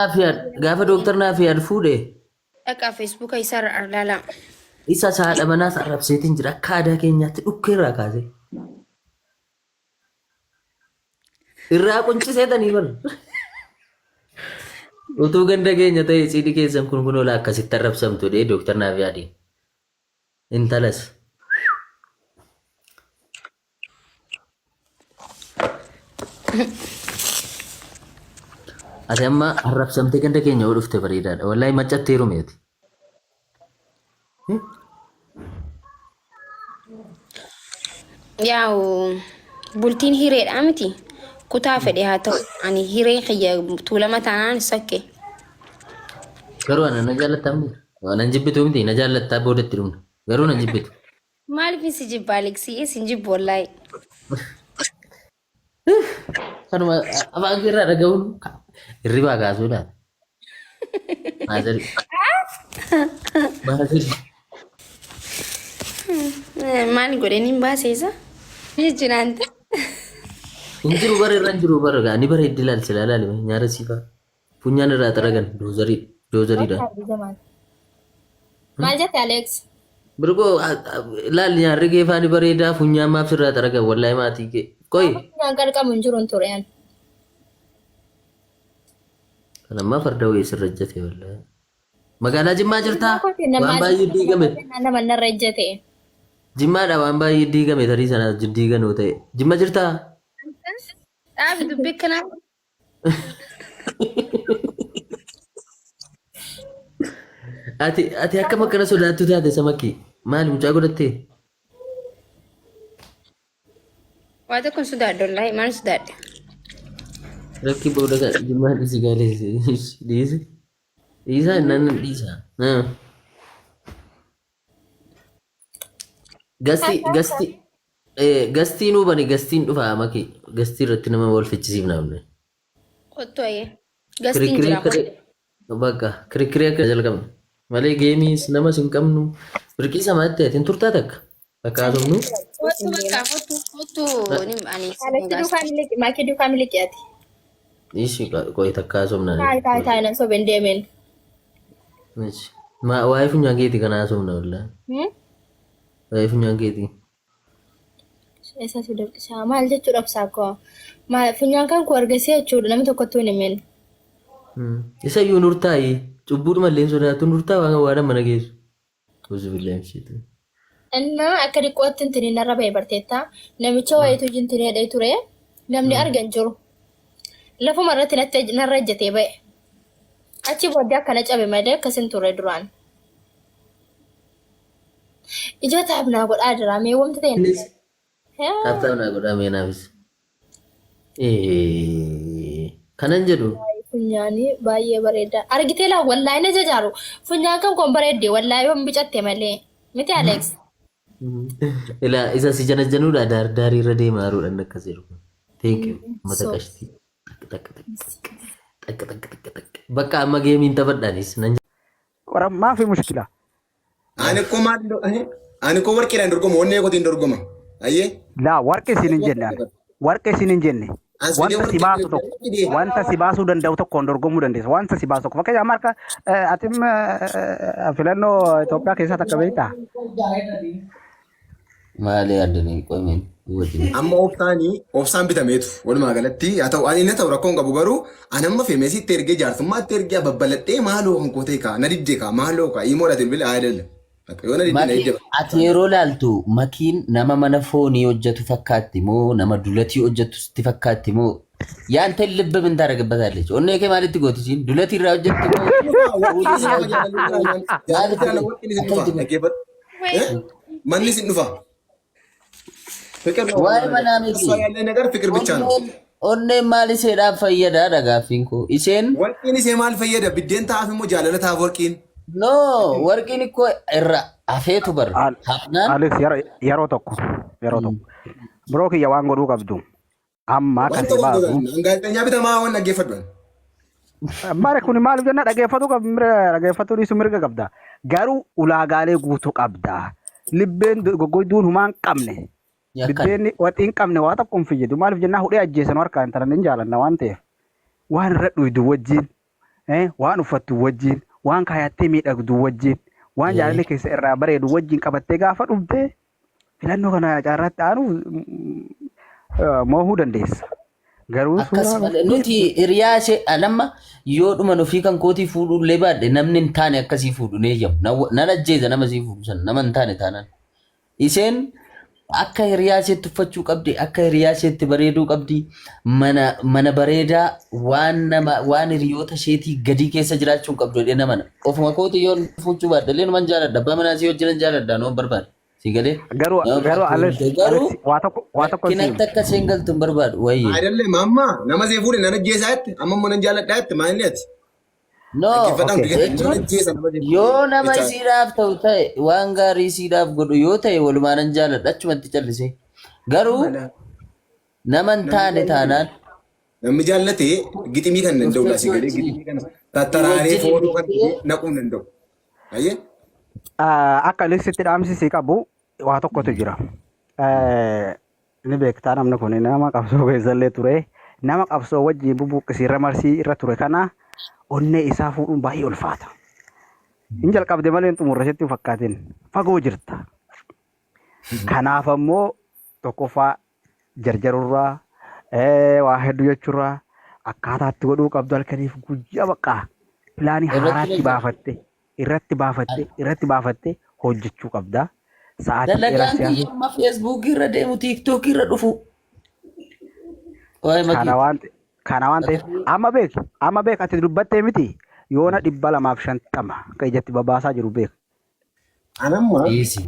Naafiyaad gaafa Dooktar Naafiyaad fuudhe Dhaqaa feesbuuka isaarra arlaalaa. isa haadha manaas arrabseetiin jira akka aadaa keenyaatti dhukkee irraa kaasee. Irraa qunciseetanii bar. Utuu ganda keenya ta'e cidhi keessan kun kunoo laa akkasitti arrabsamtu jedhee Dooktar Naafiyaadiin. Intalas. Ati amma arrabsamtee ganda keenya yoo dhufte bareedaadha. Wallaahi maccatti heerumi ati. Yaa'u bultiin hireedha miti. Kutaa fedhe haa ta'u. Ani hireen kiyya tuulama taanaan sokke. Garuu ana na jaallattaa miti. Nan jibbitu miti na jaallattaa boodatti dhumna. Garuu nan jibbitu. Maaliif si jibba Aleksii? Sin jibbu wallaahi. Kanuma afaan kee irraa dhaga'uun hirribaa kaasuu laata. Maazari. Maazari. Maal godheen hin baase isa? Jechuun Hin jiru bara irra hin jiru bara gaa ni bareeddi laal silaa laali nyaara siifaa. Funyaan irraa xaragan doozarii doozariidhaan. Maal jette Alex? Birqoo laal nyaarri kee faani bareedaa funyaan maaf sirraa xaragan wallaahi maatii kee. Qoyi. Funyaan qarqamu hin jiru hin ture an. Kan ammaa farda wayii sirra ejjate wallaahi. Magaalaa Jimmaa jirtaa? Waan baay'ee diigame. Nama narra ejjate. Jimmaadha waan baay'ee diigame tarii sana diiganoo ta'e. Jimma jirtaa? Dhaabi dubbii akkanaa. Ati ati akkam akkana sodaattu taate samakki maali mucaa godhattee? Waa tokko hin sodaadhu wallaahi maal sodaadhe. Rakki booda kan jimmaa dhiisi gaalee dhiisi. Dhiisaa innaan nan dhiisa. Gasti gasti gastii nuu bani gastiin dhufa maki gastii irratti nama wal fichisiifna amne. Kottu ayyee. Gastiin Kirikkirii jira akka kottu. bakka kirikkirii akka jalqabne malee geemiis namas hin qabnu birqii samaatti ati hin turtaa takka takka haasofnu. Kottu bakka kottu kottu ni ani Alex duukaa miliqi maakii duukaa miliqi ati. Ishi qoy takka haasofna. Taa'e taa'e taa'e nan sobe hin deemen. Ishi waa'ee funyaan keetii kana haasofna wallaahi. Waa'ee funyaan keetii. Eessa si dorqisaa? Maal jechuu dhabsaa koo? Maal funyaan kan koo argasee jechuudha namni tokkottuu hin himin. Isa iyyuu nurtaayi. Cubbuudhuma illee hin sodaatu nurtaa waan waan mana geessu. Uzubillee mshiitu. Innaa akka diqqootti intini narra ba'e barteetta. Namicha wayiitu intini jedhee ture. Namni arge hin jiru. Lafuma irratti natti narra ejjetee ba'e. Achi booddee akkana cabe malee akkas hin turre duraan. Ijoo taap naa godhaa jira mee wamti ta'e. Please. Taap taap naa godhaa mee naafis. Kanan jedhu. Funyaanii baay'ee bareeda. Argitee laa wallaahi na jajaaru. Funyaan kan koon bareedde wallaahi yoon bicatte malee. Miti Alex. Ilaa isa si janajjanuudha daar daarii irra deema haruudhaan akkas jedhu. Thank you. Mata qashtii. Takk takk takk takk takk takk takk. Bakka amma geemiin taphadhaanis nan Wara maafi mushkila. Ani koo maal ani koo warqiidhaan dorgoma onnee kootiin dorgoma. Ayyee. Laa warqi isin hin jenne ani. Warqi isin hin jenne. As fidee Wanta si warqii baasu tokko fidee. wanta si baasuu danda'u tokkoon dorgomuu dandeessa. Wanta si baasu tokko fakkeenyaaf amma harka ati filannoo Itoophiyaa keessaa takka beektaa? Maali addanii qoomeen wajjin. Amma obsaanii obsaan bitameetu walumaa galatti haa ta'u ani inni ta'u rakkoon qabu garuu ani amma femeesitti ergee jaarsummaatti ergee babbaladhee maaloo kan kootee kaa na didde kaa maaloo kaa imoo dha bilbila ayidalla. Bakka yoo na didde na Maki didde. ati yeroo laaltu makiin nama mana foonii hojjetu fakkaatti moo nama dulatii hojjetu sitti fakkaatti moo yaanta ልብ ምን ታደርግበታለች? onnee kee maalitti gooti isiin dulatii irraa hojjetti moo Warqiin isin dhufa jaalalli warqiin isin dhufa dhaggeeffadhu. Manni isin dhufa. ፍቅር ነው Waa'ee manaa miti. እሷ ያለኝ ነገር ፍቅር ብቻ ነው። Onneen onneen maal isheedhaaf fayyadaadha gaaffiin koo. Isheen Warqiin isee maal fayyada? Biddeen ta'aaf immoo jaalala ta'aaf warqiin. no warqiin ikkoo irra hafeetu bar Al- hafnaan Alex yeroo yeroo tokko yeroo tokko biroo kiyya waan godhuu qabdu amma Waan kan si ta'u baasu godhan. Gaazexeenyaa bitamaa waan dhaggeeffadhu. Mare kun maaliif jenna dhageeffatu qab mirga dhageeffatu dhiisu mirga qabda. Garuu ulaagaalee guutuu qabda. Libbeen goggoyduun humaa hin qabne. yakkan. Biddeenni waxii hin qabne waa tokko hin fayyadu. Maaliif jennaa hudhee ajjeesan harkaa intalan hin jaalanna waan ta'eef. Waan irra dhuydu wajjin. Waan uffattu wajjin, waan kaayattee miidhagdu wajjin, waan jaalalli keessa irraa bareedu wajjin qabattee gaafa dhufte filannoo kana carraatti aanuuf moohuu dandeessa. Garuu Akkas suuraa malee nuti hiriyaa ishee anamma yoo dhuman ofii kan kootii fuudhullee baadhe namni hin taane akkasii fuudhu ni eeyyamu. Nan ajjeesa nama sii fuudhu sana nama hin taane taanaan. Isheen akka hiriyaa isheetti uffachuu qabdi, akka hiriyaa isheetti bareeduu qabdi, mana bareedaa waan nama waan hiriyoota isheetii gadii keessa jiraachuu hin qabdu jedhee namana. Ofuma kootii yoo fuudhuu baadhe illee numan jaaladha. Abbaa manaa isii wajjinan jaaladha numan barbaada. Si galee? Garuu Nama garuu biraatti Alex heerumte garuu Alex waa tokko si rakkinatti hima. akka isheen galtu hin barbaadu. Wayyee. Ayidallee maamma nama see fuudhe nan ajjeesaa jette amma immoo nan jaalladhaa jette maal inni ati? No, Dhaggeeffadhaa hundi Okay. keessan nan jechuun ajjeesa nama see fuudhe yoo nama jechaa. isiidhaaf ta'u ta'e waan gaarii isiidhaaf godhu yoo ta'e walumaa nan jaaladha achumatti callisee. Garuu Mala nama hin namni taane jaallate taanaan namni jaallate giximii kan danda'u dhuftee laa si si galee wajjin giximii kana si tattaraaree wajjin foonoo kan dhuftee naquu hin danda'u. Ayyee. Akka Alexitti dhaamsi si qabu waa tokkotu jira. Ni beektaa namni kun nama qabsoo keessallee ture. Nama qabsoo wajjin bubuqqisii irra marsii irra ture kana onnee isaa fuudhuun baay'ee ulfaata. Hin jalqabde malee hin xumurre sitti hin fakkaatin. Fagoo jirta. Kanaaf ammoo tokkoffaa jarjarurraa waa hedduu jechuurraa akkaataa itti godhuu qabdu halkaniif guyyaa baqqaa pilaanii irratti haaraatti hojjetu. baafatte irratti baafatte irratti baafatte hojjechuu qabda. Sa'aatii dheeraa Dalagaan si hafe kiyya amma feesbuukii irra deemu tiiktookii irra dhufu. Waa'ee kana makii. waan kana waan ta'eef amma beek ati dubbattee miti yoona 250 akka ijatti babaasaa jiru beek. Anamma Dhiisi.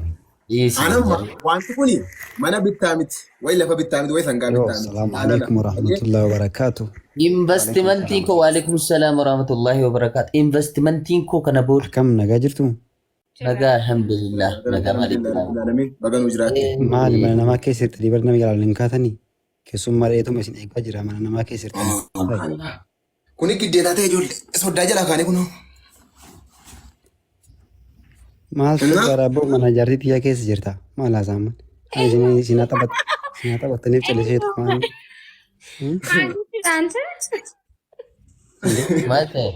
Dhiisi anamma jarri. wanti kuni mana bittaa miti wayi lafa bittaa miti wayi sangaa Yo, bittaa miti assalamu jaalala. alaikum Ayyee. warahmatullahi wabarakatuh. Investimentiin koo waalaikum salaam warahmatullahi wabarakaatu. Investimentiin koo kana booda Akkam nagaa jirtu? nagaa alhamdulillah nagaa maaliif Alhamdulillah rabbil alamin baga nuu jiraatte. Maali mana namaa keessa jirtanii bar nama jalaan hin kaatanii? Keessummaa dheetuma isin eegaa jira mana namaa keessa jirtanii. Hai. Kuni giddeetaa ta'e ijoollee soddaa jalaa kaanee kunoo. Maal Innaa soddaadha abboo mana jaartii tiyyaa keessa jirta? Maal haasa'aman? Ani isin isin haa taphat isin haa taphattaniif calliseetu maal? Maal Maal ta'e?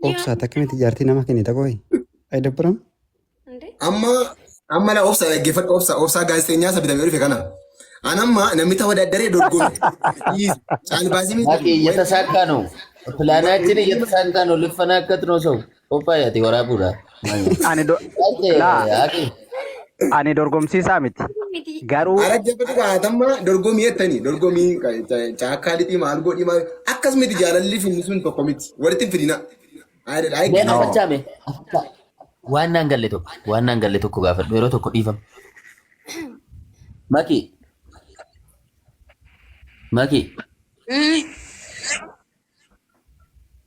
Obsaa akkamitti jaartii nama kennita qoyi? Ay dabbaram? Amma amma la obsa dhaggeeffadhu obsa obsaa gaazexeenyaa isa bitamee dhufe kana. An amma namni tawadaddaree dorgome. Dhiisi. Caalbaasii miti Maki wayi እየተሳካ ነው። ፕላናችን እየተሳካ ነው። ልፈናከት ነው ሰው ቆጳያቲ ወራቡዳ Ani do laa ani dorgomsiisaa miti. Garuu Ara jabatu kaatamma dorgomii jettanii dorgomii caakkaa lixii maal godhii maal akkas miti jaalalli finni sun tokko miti walitti hin fidina. Ayi Mee no. afachame waan naan galle tokko waan naan galle tokko gaafadhu yeroo tokko dhiifama. Maki Maki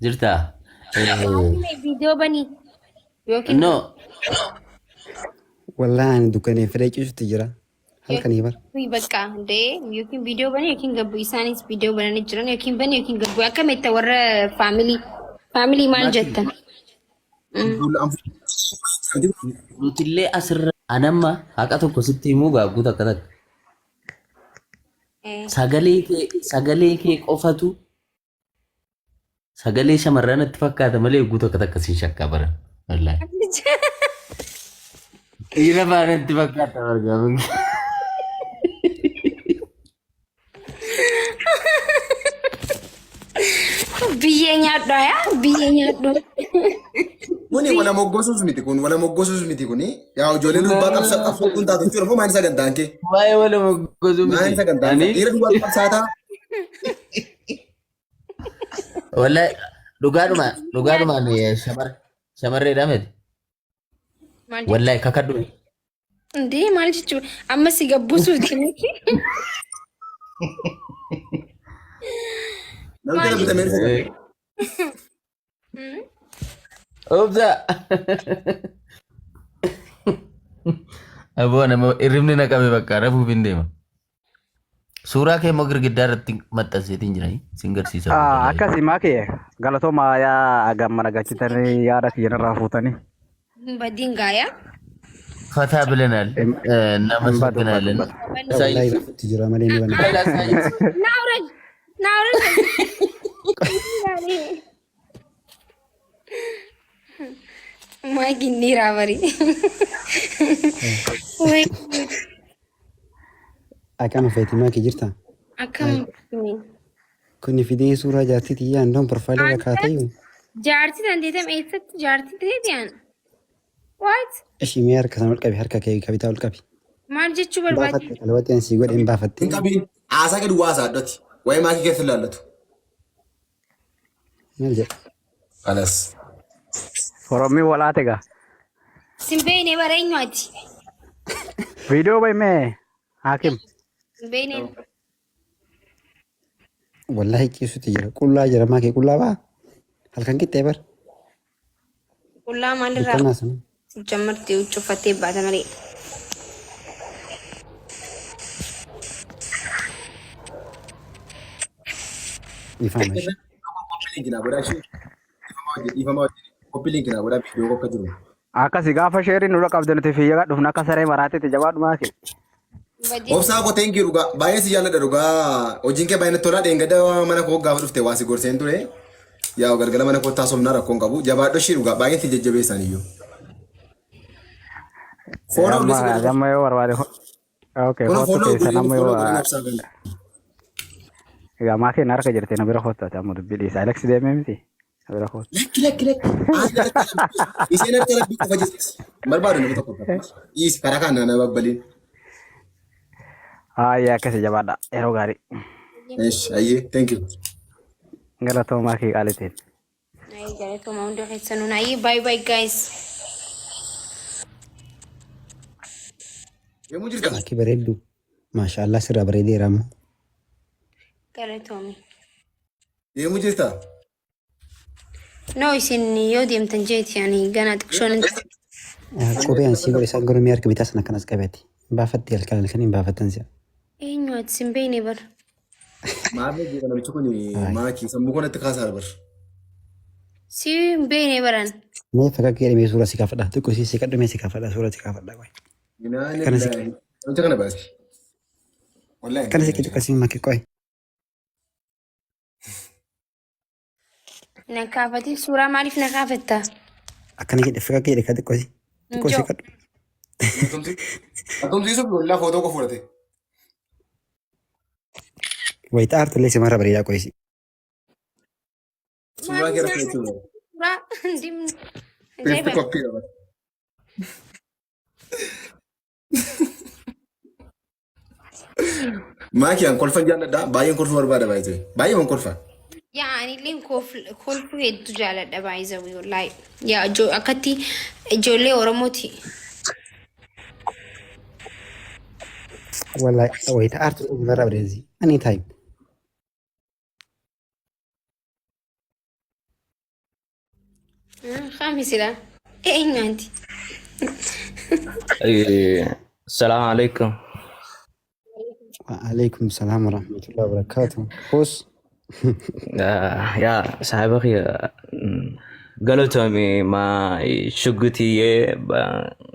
jirtaa? Viidiyoo banii yookiin No Wallahi ani dukkaneeffadhee ciisutti jira. Halkanii bar. Bakka dee yookiin viidiyoo banii yookiin gabbu isaanis viidiyoo bananii jiran yookiin banii yookiin gabbu akkam itti warra faamilii faamilii maal Maki jettan? Nutillee asirra anamma haqa tokko sitti himuu gaagguu takka takka. Sagalee kee qofatu sagalee shamarran natti fakkaata malee eeguu takka takka siin shakkaa baran. Wallaahi. Dhiira faana natti fakkaata bargaa. Biyyee nyaadhu yaa biyyee nyaadhu. Kuni wala moggosuus miti kun wala moggosuus miti kuni yaa ijoollee durbaa qabsa qabsoo kun taatu jechuudha moo maal sagantaan kee? Waa'ee wala moggosuu Maal miti. sagantaan Ani kee? Dhiira durbaa qabsaataa? Wallahi dhugaadhuma dhugaadhumaan shamarreedha miti. Maal jechuudha? Wallahi kakadhu. Indee maal jechuudha? Amma si gabbusuuf miti. Namni Maal kana bitamee dhufe kana. Obsa. Aboo nama hirribni na qabe bakka rafuuf hin deema. Suuraa kee immoo girgiddaa irratti maxxanseetiin jira. Sin garsiisa booda laayif. Akkasii maakee galatoomaa yaa gammana gachitanii yaada kiyya narraa fuutanii. Hin badiin gaayaa. ፈታ ብለናል፣ Hin badu hin badu እናመሰግናለን። hin badu. Wallahi rafuutti jira malee ni bana. Naawran naawran. Maakiin dhiiraa bari. Way Akkam feeti maakii jirta? akkam. Kuni fidee suuraa jaartii xiyyaa indoon profaayilii irra kaatee Jaartii dandeetam eessatti jaartii ta'eeti? What? Ishii mee harka sana ol qabi, harka kee kabitaa ol qabi. Maal jechuu barbaade? Baafatte qalbaatti ani sii godhe hin baafatte. Hin qabiin. Haasaa gadi waasaa addatti. Waa'ee maakii keessa ilaallatu. Maal jedha? Alas. Orommii walaate gaa. Sin beekne bara eenyu ati? Viidiyoo bahi mee Hakim. Sin beekne. Wallahi ciisutti jira. Qullaa jira, maakii qullaa baa. Halkan qixxee bar. Qullaa maalirraa Dukkanaa sana. jammartee huccuu uffattee baata malee. Ifama ishee. Copy link naa godhaa ishee. Dhiifama wajjin. Copy link naa godhaa viidiyoo akka jiru. Akkasi gaafa sheeriin nurra qabde nuti fiyyaa dhufna akka saree maraatetti jabaadhu maaki. Badii. Obsaa koo thank you dhugaa. Baay'ee si jaalladha dhugaa. Hojiin kee baay'ee natti tola. Dheengadda mana koo gaafa dhufte waa si gorseen ture. Yaa galgala mana koo taasofnaa rakkoon qabu. Jabaadhu ishii dhugaa. Baay'ee si jajjabeessan iyyuu. Follow Amma si godhe. amma yoo barbaade. Okay, Kun kootu follow keessan godheen amma yoo follow godheen obsaa kana. Egaa maakiin harka jirti na bira kootu ati amma dubbii dhiisa. Alex deemee miti na bira kootu. Lakki lakki lakki. Haati harka rabbii. Isheen harka rabbii qofa jirti. Barbaadu nama tokko. Dhiisi karaa kana na babbaliin. Haayyaa akkasi jabaadha yeroo gaarii. Eesh ayyee thank you. Galatoo maakii qaalitiin. Ayi galatoomaa hundi keessanuu. Ayi bye bye guys. Yommuu jirta? Maakii bareeddu. Maashaallah sirraa bareedeera ammoo. Galatoomi. Yommuu jirta? No, isin yoo deemtan jeeti ani ganaa xiqqishoon hin Kophee ani sii godhe isaan garuu mee harka bitaa sana akkanas qabeeti. Hin baafatte, halkan halkan hin baafattan si'a. Eenyu ati? Sin beekne bar. Maal jedha namichi kun maakii sammuu kanatti kaasaa bar. Si hin beekne baran. Mee fakkakkee jedhamee suura si kaafadha. Xiqqoo si qadhu mee si kaafadha, suura si kaafadha. Qoy. Kana si Namicha kana baasi. Wallahi. Kana si xiqqoo si makkee qoy. Na kaafatin, suuraa maaliif na kaafatta? Akkana jedhe, fakkakkee jedhe ka xiqqoo si. Xiqqoo si Njoo. qadhu. Atumsiisuuf wallahi footoo koo fudhate. Wayita aartullee simarra bareedaa qoysi. Suuraa kee irratti jechuudha. Suuraa dimni. Paste Ajaa'iba. copy dha. Maakii an kolfa jaalladha. Baay'een kolfa barbaada baay'ee. Baay'ee kolfa. Yaa anillee kolfuu hedduu jaaladha baay'ee wallaahi. Yaa akkatti ijoollee Oromooti. Wallahi wayita aartullee simarra bareeddi. Anytime. Kamisila. Eenyu anti? السلام عليكم. وعليكم السلام ورحمة الله وبركاته. Boss. Yaa saahiba kiyya, galatoomi ma shugutiyyee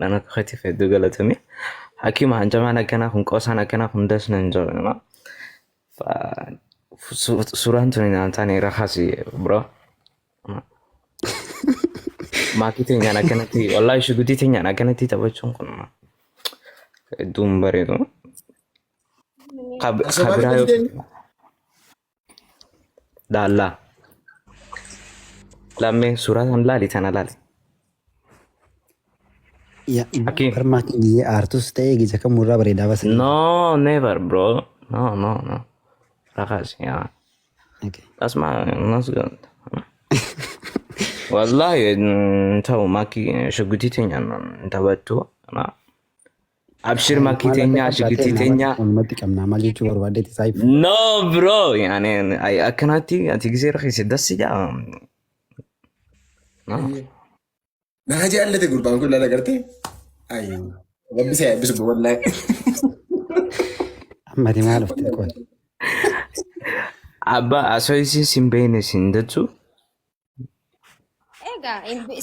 nana keetiif hedduu galatoomi. Hakima hancamaan akkanaa kun qoosaan akkanaa kun das nan jiru. Suuraan tuni naan taane irra kaasi bro. Maakii teenyaan akkanatti wallahi shugutii teenyaan akkanatti taphachuun kun hedduu hin bareedu. Sobaa Kabiraa yoo bitti daallaa lammee suuraa san laali tana laali. Yaa Hakim. barmaatiin gizee aartus ta'ee gizee kamurraa bareedaa basa. No, never, bro. No, no, no. Rakas, yeah. Okay. That's my, that's good. Wallahi, ta'u maakii shugutii teenyaan taphattu. Abshir maakii teenyaa shugutii teenyaa. Walumatti qabnaa maal jechuu barbaaddeeti saayif. No, bro. Yani akkanatti ati gisee rakiise dassi jaa. No. Naa jaallate gurbaan kun laala gartee. Ayi. Rabbi si eebbisu wallahi. Ammati maal ufte qoy. Abbaa asoo isin sin beekne sin jettu. Egaa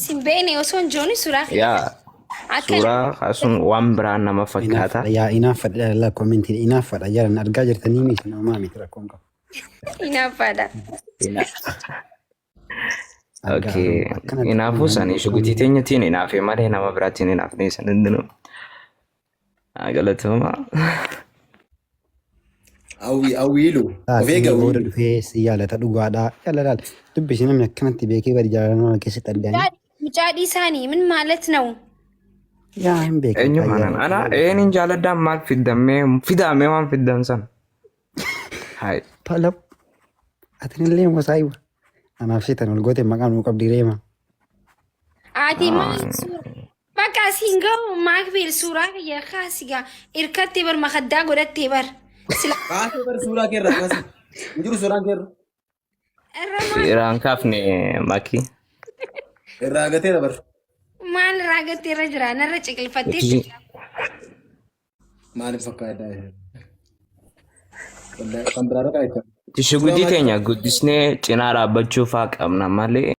sin beekne osoo hin jiruun suuraa Yaa akka suuraa kaasuun waan biraa nama fakkaata. Inaaffadha yaa inaaffadha laa commentiin inaaffadha jalan argaa jirtanii miti homaa miti rakkoon qabu. Inaaffaadha. Argaa Okay. aruu akkanatti Hinaafuu sani shugutii teenyatiin hinaafee malee nama biraatiin hinaafne san hundinuu. Galatooma. Hawwii hawwiilu. Of Inni eega booda hawwiilu. dhufee si jaalata dhugaadhaa. Jaalalaal. Dubbisi namni akkanatti beekee bari jaalala nama keessatti arganii. Mucaa dhiisaanii min maalet ነው? Yaa hin beekan Eenyu kaa kanaan jaalala ana dhugaa. eenyuun jaaladhaan maal fiddamee fidaamee waan fiddan san. Hai. Palab. Atinillee mosaayiwa. Anaaf sitan ol goote maqaan nuu qabdi reema. Ati maal suura? Bakka asiin gahu maakbeel suuraa kiyya kaasigaa irkattee bar makaddaa godhattee bar. Sila Kaasee bar suuraa kee irraa kaasee. Hin jiru suuraan kee irra. irra maal Irraan kaafne maki. Irraa gateera bar. maal irraa gattee irra jira narra ciqilfattee Maaliif fakkaata? Kan biraarra kaa'e. Shugutii teenya guddisnee cinaa dhaabbachuu faa qabna malee.